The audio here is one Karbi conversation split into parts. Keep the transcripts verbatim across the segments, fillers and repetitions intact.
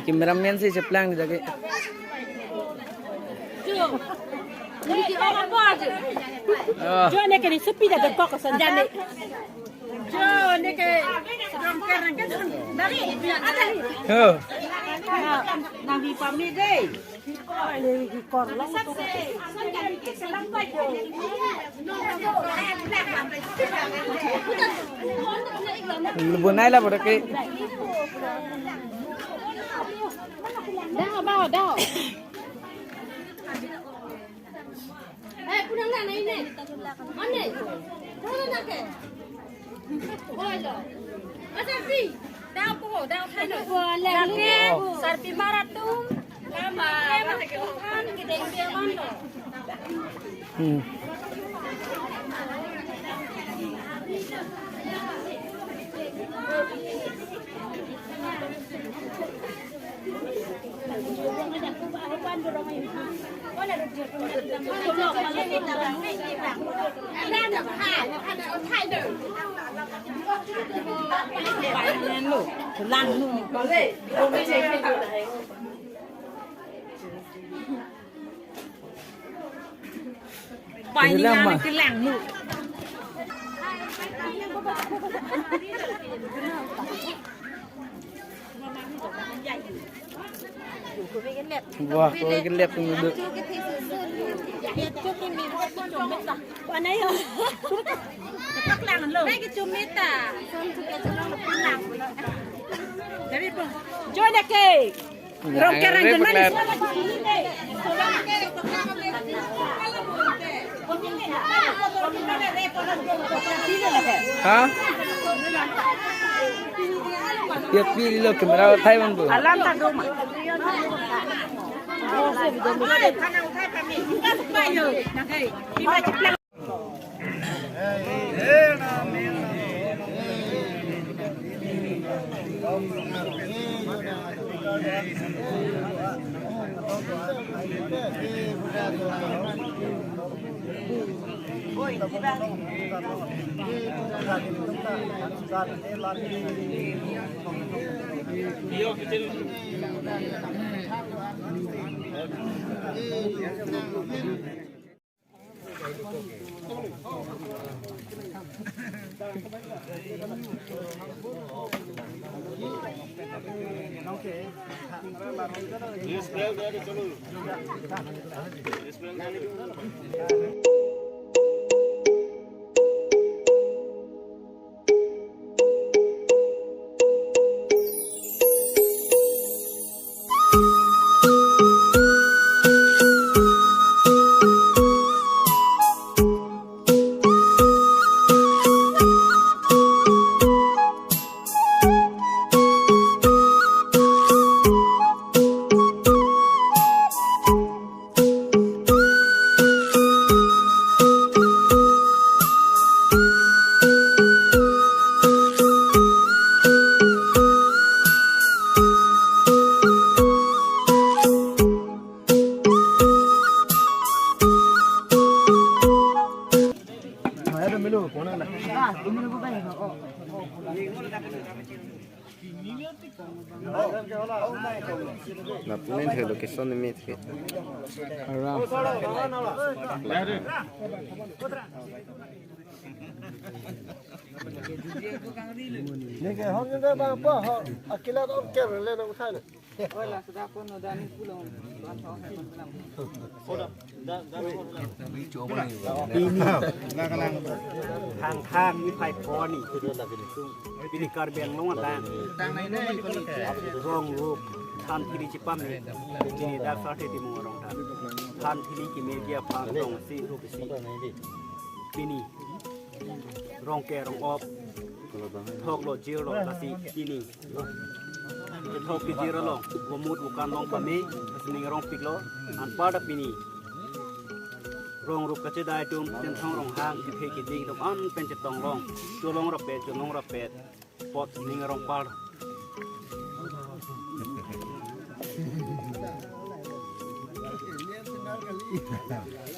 Cameraman si cheplang ni jage. Jo. Ini di orang apa aja? Oh. Jo, ne kini sepi dah dekok sanjani. Jo, ne ke. Dari, ada. Oh. Nang di pami deh. Bonai la bodoh ke. Dah, dah, dah. Eh, pulang dah, naik, naik. Mana? Pulang dah ke? Oh, lo. Asal pi. Dah po, dah uthai lo. Dah ke, sarpi maratum. Lama. Lama ke uthai ke deng dia man lo. Hmm. Pai ni. Kelang ma. Kelang nu. Wah, kau ke lep tu dulu. Mana ya? Kelang lo. Baik cumita. Dari pun. Join ke. Rong kerang jenis. Ha? Ya, pilih lo kamera Taiwan bu. Alam tak doma. Lapunin he location ni mit he. Aram. Neke hong nge ba pa ho akila to ker le na uthai na. Pini thang thang ni phai phoni. Pini Karbi Anglong anta rong rup than phili chepame. Pini dak sa the Timung arong ta. Than phili keme dia phan rong si rup si. Pini Rongke rong-op. Thok lo jir lo lasi pini. Thok kejir along. Bomut bukan long pame. Sining rongpik lo. Anparta pini. Rong rup kachedai atum. Chenthong ronghang. Kephe keding atum. An pen chetong long. Cholong rapet. Cholong rapet. Pot ning rong par.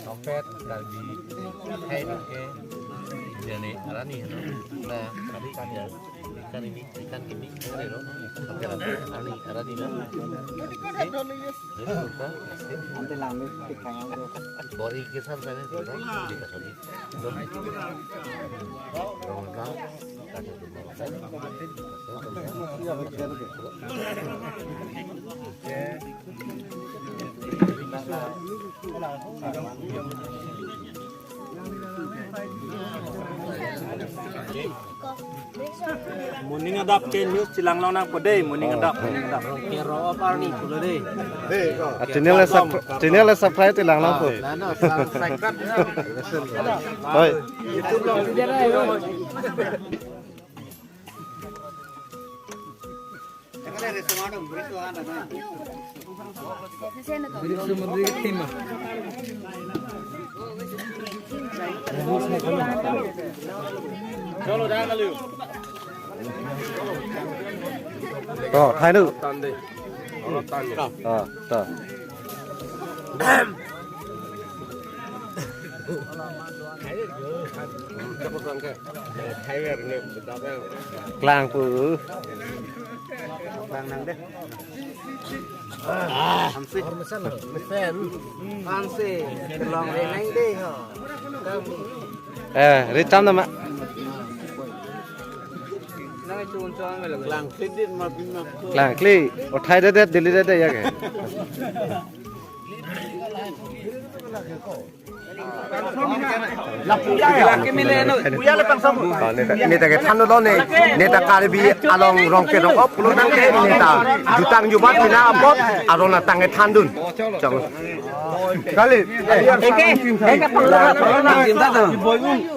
Topet, Karbi, hai ke, jani, arani, na, Karbi kan ya. Ikan ini, ikan ini, ini loh. Angkeran, ani, arani na. Ante langmepik kang ang do. Bor-i kesan kali, kita kali. Moning adap ke news chelang long nangpo dei, moning adap, moning adap. Kero apar ni pulo dei. Ah, channel le sub-, channel le subscribe chelang long po. Lano, subscribe. Hoi. To, thainu. Tan dei. Olo tan ya. Ah, to. Cakap sangke. Thailand ni, betapa. Klang pu. Klang nang dei. Ansi. Ansi. Kelong renai dei ho. Eh, richam nama. Nang chun chun melo. Klang kli dit ma pin ma. Klang kli. Othai det det, dili det det ya ke. Ah, neta, neta kethan lo ne, neta Karbi along rong ke rong op lo nang ke neta jutang jubat pina apot aron atang kethan dun. Chong. Kali. Eke, eke panglo, panglo.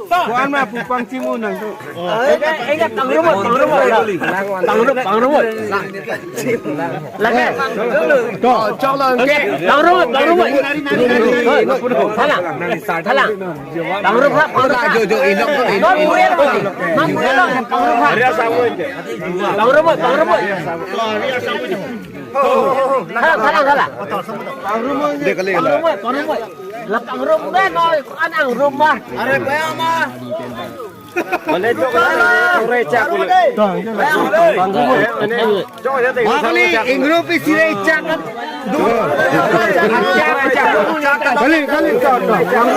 Kuan ma pu pangchim un nang tu. Eke, eke panglo, panglo. Panglo, panglo. Lagi. To, chok lang. Oke, pangrum, pangrum. Thalang. Thalang. Pangrum, pangrum. Jo, jo, inok, inok. Pangrum, pangrum. Pangrum, pangrum. Thalang, thalang, thalang. Dek kali lah. Pangrum, pangrum. La pangrum, no, an angrum mah. Are, bayang mah. Mane chok la, ore chak. Kali ingrup isi re chak. Kali, kali, chak, chak.